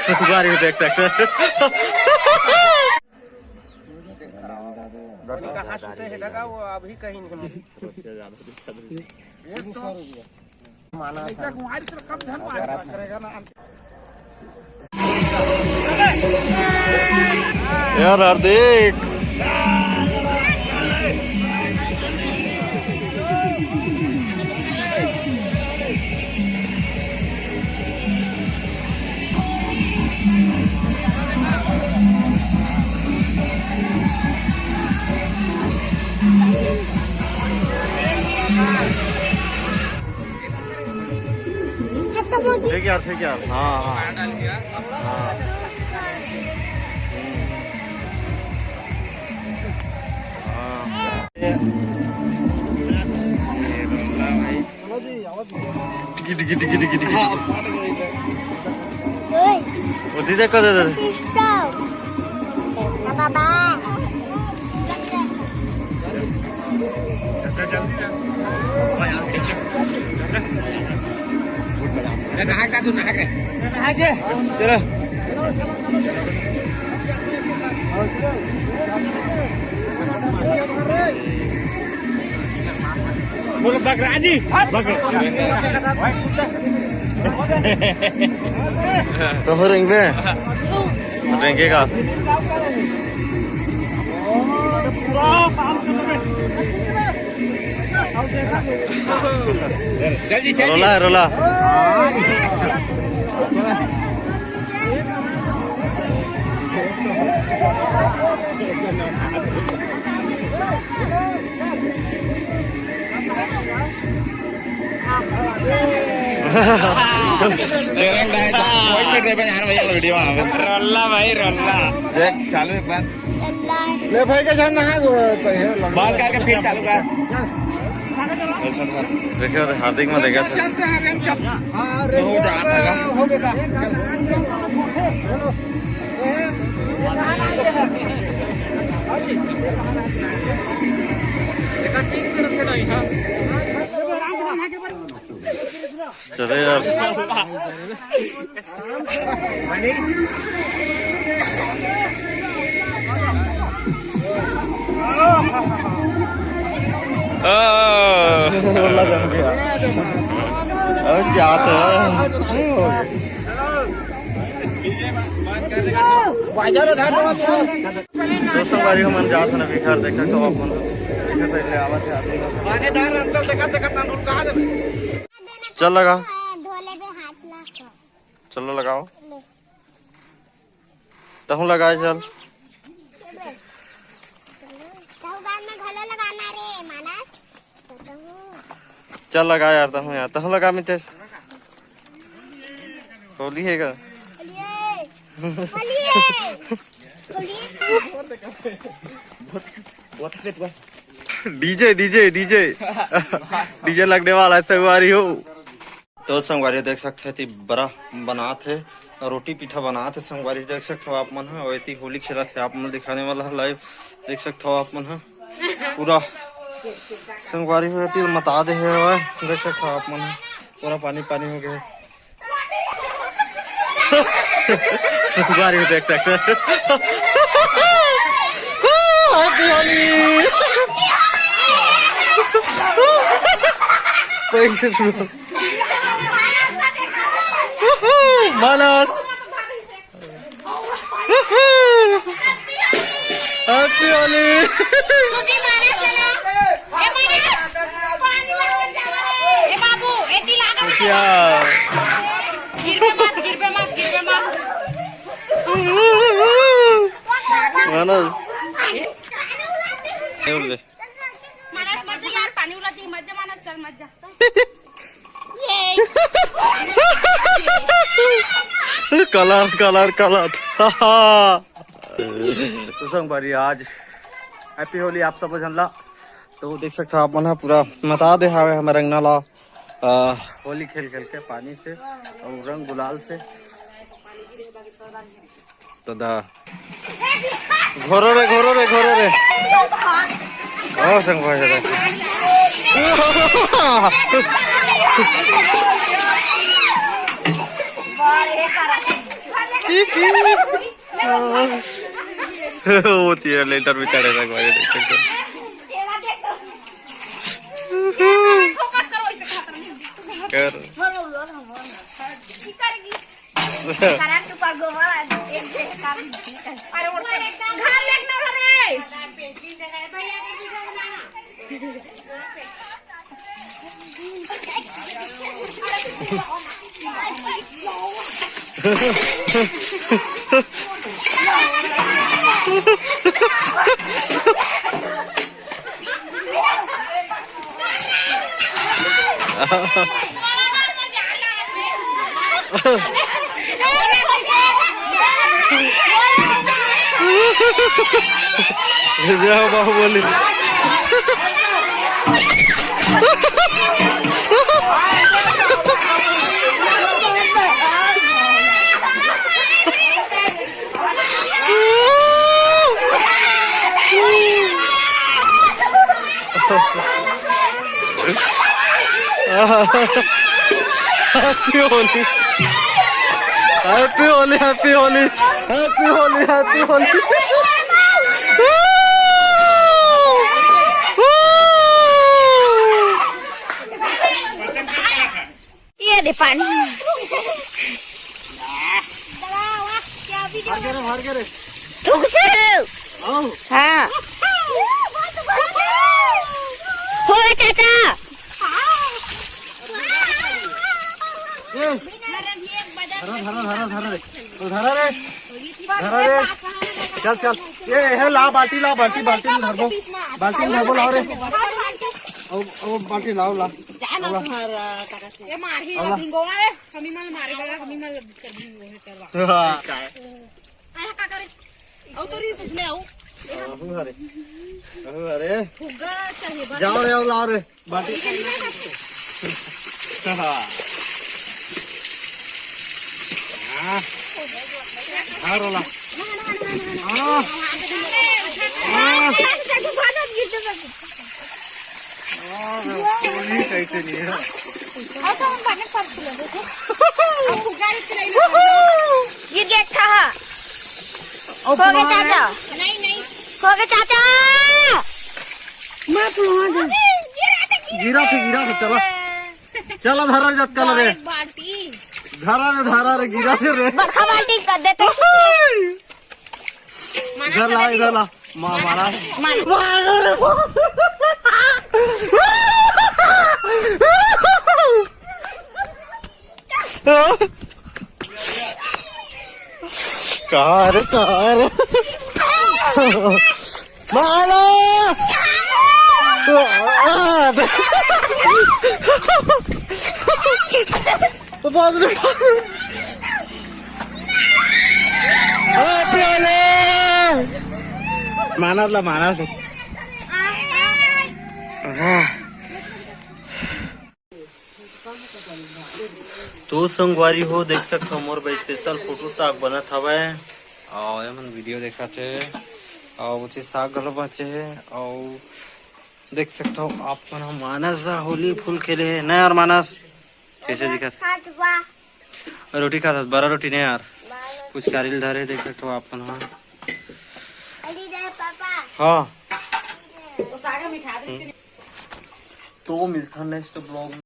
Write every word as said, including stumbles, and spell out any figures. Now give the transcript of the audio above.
संगवारी हो देख सकते हैं। कहाँ सुते हे लगा वो अभी कहीं नहीं। यार हार्दिक। खत्म हो गई। ठीक यार, ठीक यार। हाँ, हाँ। हाँ। हाँ। गिट, गिट, गिट, गिट, गिट। ओए। वो दीदी को दे दे। सिस्टम। बाबा। नहा का तू नहा के। नहा के। चलो। बोलो बकराजी। बकरा। तो हो रेंगे। रेंगे का। चल जी, चल जी। रोला है, रोला। तेरंग भाई, वैसे ड्राइवर यार भैया वीडियो में। रोला भाई, रोला। देख, चालू एक बार। ले भाई का जान नहा दो, तो है, लग- बात करके फिर चालू कर। ऐसा था। देखिए, तो हार्दिक में देखा था। चलते हैं, रेम चल। हाँ, रेम हो जा, था का? हो गया था। चले यार। आ। बोला जम गया। अब जात है। दोस्तों, गाड़ी हमन जात हन अभी घर, देख सकथव आप मन। पीछे side ले आवत हे आदमी मन। चल लगा। धो लेबे हाथ ला। चलो लगाओ। ले। तहूँ लगा चल। तहूँ गाल में घलो लगाना रे, मानस। चल लगा यार, तहूँ यार, तहूँ लगा मितेश। होली हे का? होली हे। होली हे। होली हे। DJ, DJ, DJ। DJ लगने वाला है संगवारी हो। तो संगवारी देख सकते हैं, ती बरा बनात हे, रोटी पीठा बनात हे संगवारी, देख सकते हो आप मन ह। और एती होली खेलत हे, आप मन दिखाने वाला है live, देख सकते हो आप मन ह। पूरा संगवारी हो एती मता दे हे, ओए, देख सकते हो आप मन ह, पूरा पानी पानी हो गया। संगवारी हो देख सकते हैं। Happy Holi। पैसे मानस। Happy Holi। सुधी मानस चला। ए मानस, पानी ला मत जावा रे। ए बाबू, एती लागा मत। क्या? गिरबे मत, गिरबे मत, गिरबे मत। मानस। ये बोल दे। मानस मत जा यार, पानी उला जी मत जा मानस, चल मत जा। Colour, colour, colour। तो संगवारी आज Happy Holi आप सब झन ला। तो देख सकते हो आप मन ह पूरा मता दे हावे हमर अंगना ला, अ, होली खेल खेल के पानी से और रंग गुलाल से। दादा। घोरो रे, घोरो रे, घोरो रे। ओ संग भाई दादा। वो तेरा लेंटर में चढ़े संग भाई दादा। कर। करंट ऊपर गोबर आ, एक जगह काम नहीं करता। अरे, उठ के घर लेके ना रे। जय हो Baahubali. Happy Holi, Happy Holi, Happy Holi, Happy Holi, Happy Holi. ये दे पानी। थुक से। हाँ। हो गया चाचा। धरा, धरा, धरा, धरा रे। तो धरा रे। धरा रे। चल, चल। ये, ये ला बाल्टी, ला बाल्टी, बाल्टी में धरबो। बाल्टी में धरबो, लाओ रे। ओ, ओ, बाल्टी लाओ, ला। ये मारही ला। भिंगोवा रे। हमी मन मारे बला, हमी मन कर भिंगो है करवा। हाँ। आया का करे? औ तो रीस इसने औ। अहू हरे। अहू हरे। फुग्गा चाहिए बस। जाओ रे, लाओ रे। बाटी। हाँ। हाँ, रोला। हाँ। हाँ। हाँ, कोई कैसे नहीं है। गिर गया था। खो गए चाचा। नहीं, नहीं। खो गए चाचा। गिरा थे, गिरा थे, चला। चला, धरा रे, जत कल रे। एक बाल्टी। धरा रे, धरा रे, गिरा थे रे। बड़का बाल्टी कर देते। इधर ला, इधर ला। मा-, मारा। मार। मारो रे। कहाँ रे, कहाँ रे? मारो। तो बात रे। ए, प्याले। मानस ला, मानस ला। तो संगवारी हो, देख सकथव मोर बर special फोटो साग बनत हवय। अउ एमन video देखत हे, अउ ओती साग घलो बचे हे। अउ देख सकथव आप मन ह, मानस ह होली full खेले हे ना यार। मानस, कैसे दिखत? रोटी खात हस, बड़ा रोटी नहीं यार, पुचकारी ल धरे, देख सकथव आप मन ह। हाँ। तो मिलथन next vlog में।